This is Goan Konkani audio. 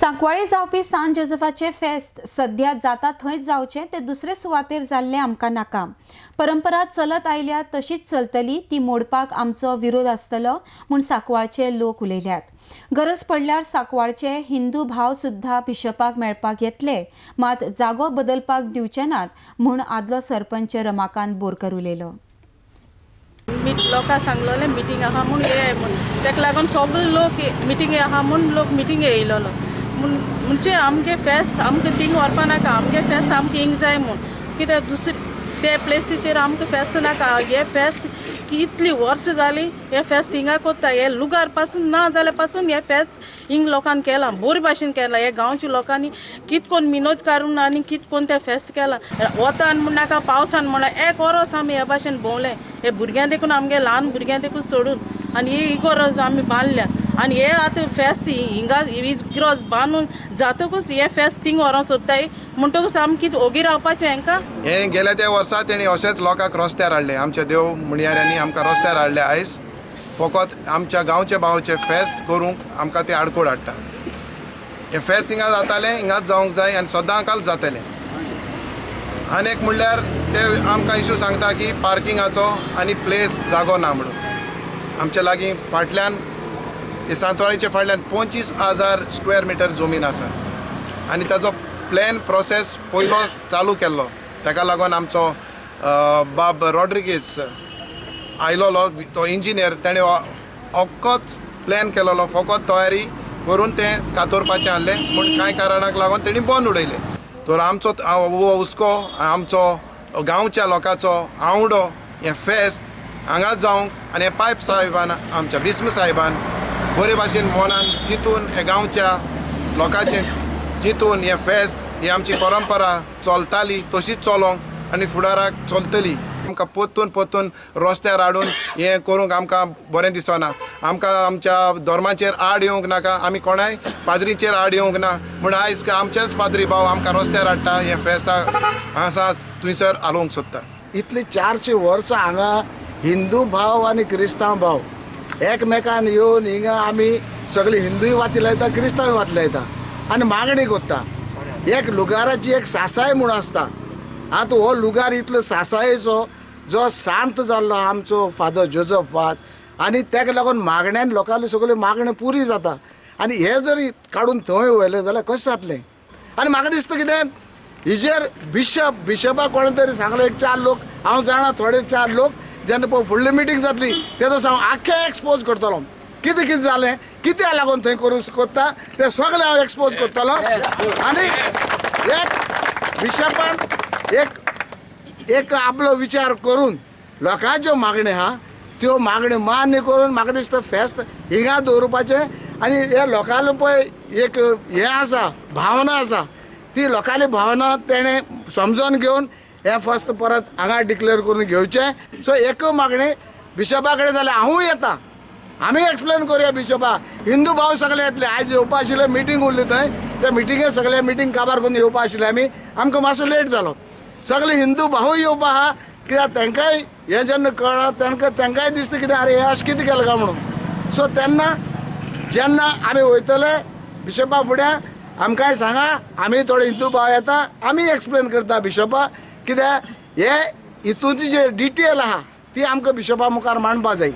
सांकवाळे जावपी सान जोजफाचें फेस्त सध्या जाता थंयच जावचें, ते दुसरे सुवातेर जाल्लें आमकां नाका. परंपरा चलत आयल्या तशीच चलतली, ती मोडपाक आमचो विरोध आसतलो म्हूण सांकवाळचे लोक उलयल्यात. गरज पडल्यार सांकवाळचे हिंदू भाव सुद्धा बिशपाक मेळपाक येतले, मात जागो बदलपाक दिवचे नात म्हूण आदलो सरपंच रमाकांत बोरकर उलयलो. लोकांक सांगलोलें मिटींग आहा म्हूण येयाय म्हूण. तेका लागून सगळे लोक मिटींग आहा म्हूण लोक मिटींग येयलोलो. म्हूण म्हणजे आमगे फेस्त आमकां थिंग व्हरपा नाका, आमगे फेस्त आमकां हिंग जाय म्हूण. कित्याक दुसरे ते प्लेसीचेर आमकां फेस्त नाका. हें फेस्त इतली वर्सां जालीं हें फेस्त हिंगा कोत्ता. हे लुगार पासून ना जाल्या पासून हें फेस्त हिंग लोकांनी केलां, बरे भाशेन केलां. हे गांवच्या लोकांनी कित कोन्न मिनोद काडून आनी कित कोन्न तें फेस्त केलां. वतान म्हण नाका, पावसान म्हण एक वरोस आमी हे भाशेन भोंवले. हे भुरग्यां देखून, आमगे ल्हान भुरग्यां देखून सोडून आनी ही इगोर्ज आमी बांदल्या. आनी हे आतां फेस्त हिंगा इगरोज बांदून जातकूच हे फेस्त थिंग व्हरोंक सोदताय म्हणटकूच आमी कितें ओगी रावपाचें हेंकां? हे गेल्या त्या वर्सा तेणी अशेंच लोकांक रस्त्यार हाडले. आमच्या देव म्हणयाऱ्यांनी आमकां रस्त्यार हाडले. आयज फकत आमच्या गांवच्या भावाचें फेस्त करूंक आमकां ते आडकोळ हाडटा. हें फेस्त हिंगा जातालें, हिंगाच जावंक जाय आनी सदां काल जातलें. आनी एक म्हणल्यार ते आमकां इशू सांगता की पार्किंगाचो आनी प्लेस जागो ना म्हणून. आमच्या लागीं फाटल्यान सांतवाळीच्या फाटल्यान 25,000 स्क्वेअर मिटर जमीन आसा आनी ताचो प्लॅन प्रोसेस पयलो चालू केल्लो. ताका लागून आमचो बाब रॉड्रिगीस आयलोलो, तो इंजिनियर, ताणें अक्कोच प्लॅन केलोलो. फकत तयारी करून तें कातोरपाचें आहलें, पूण कांय कारणाक लागून तेणी बंद उडयलें. तर आमचो हो हुस्को, आमचो गांवच्या लोकांचो आवडो हें फेस्त हांगा जावंक आनी हे पायप साहेबान, आमच्या भीष्म साहेबान बरे भाशेन मनान चिंतून, हे गांवच्या लोकांचें चिंतून हें फेस्त, ही आमची परंपरा चलताली तशीच चलोंक आनी फुडाराक चलतली. आमकां परतून परतून रस्त्यार हाडून हें करूंक आमकां बरें दिसना. आमकां आमच्या धर्माचेर आड येवंक नाका. आमी कोणाय पाद्रीचेर आड येवंक ना म्हूण आयज आमचेच पाद्री भाव आमकां रस्त्यार हाडटा. हें फेस्त आसा थंयसर हालोवंक सोदता. इतली 400 वर्सां हांगा हिंदू भाव आनी क्रिस्तांव भाव एकमेकान येवन हिंगा आमी सगळे हिंदूय वाती लायता, क्रिस्तांवय वाती लायता आनी मागणी करता. एक लुगाराची एक सासाय म्हूण आसता. आतां हो लुगार इतलो सासायेचो जो शांत जाल्लो आमचो फादर जोजफ वाज आनी ताका लागून मागण्यान लोकांली सगळ्यो मागण्यो पुरी जाता. आनी हे जर काडून थंय व्हेलें जाल्यार कशें जातलें? आनी म्हाका दिसता कितें हिजेर बिशपाक कोणें तरी सांगलें, एक चार लोक हांव जाणा, थोडे चार लोक जेन्ना पळय फुडली मिटींग जातली तेदोस हांव आख्खें एक्सपोज करतलो कितें कितें जालें, कित्याक लागून थंय करूं कोत्ता तें सगळें हांव एक्सपोज करतलो. आनी एक बिशपान एक एक आपलो विचार करून लोकांच्यो मागण्यो आहा त्यो मागण्यो मान्य करून म्हाका दिसता फेस्त हिंगा दवरुपाचें. आनी हे लोकांलो पळय एक हें आसा, भावना आसा, ती लोकांली भावना तेणें समजोन घेवन हें फस्त परत हांगा डिक्लेअर करून घेवचें. सो एक मागणें बिशपा कडेन जाल्यार हांवूय येता, आमी एक्सप्लेन करुया बिशपा. हिंदू भाव सगळे येतले. आयज येवपा आशिल्ले, मिटींग उरली थंय, त्या मिटिंगे सगळे मिटींग काबार करून येवपा आशिल्ले आमी, आमकां मातसो लेट जालो. सगळे हिंदू भावूय येवपा आहा, कित्याक तांकांय हें जेन्ना कळ्ळां तांकां तांकांय दिसता कितें, आरे हें अशें कितें केलां काय म्हणून. सो तेन्ना जेन्ना आमी वयतले बिशपा फुड्यां आमकांय सांगा, आमी थोडे हिंदू भाव येता, आमी एक्सप्लेन करता बिशपा, कित्याक हे हितूची जे डिटेल आहा ती आमकां बिशपा मुखार मांडपा जाय.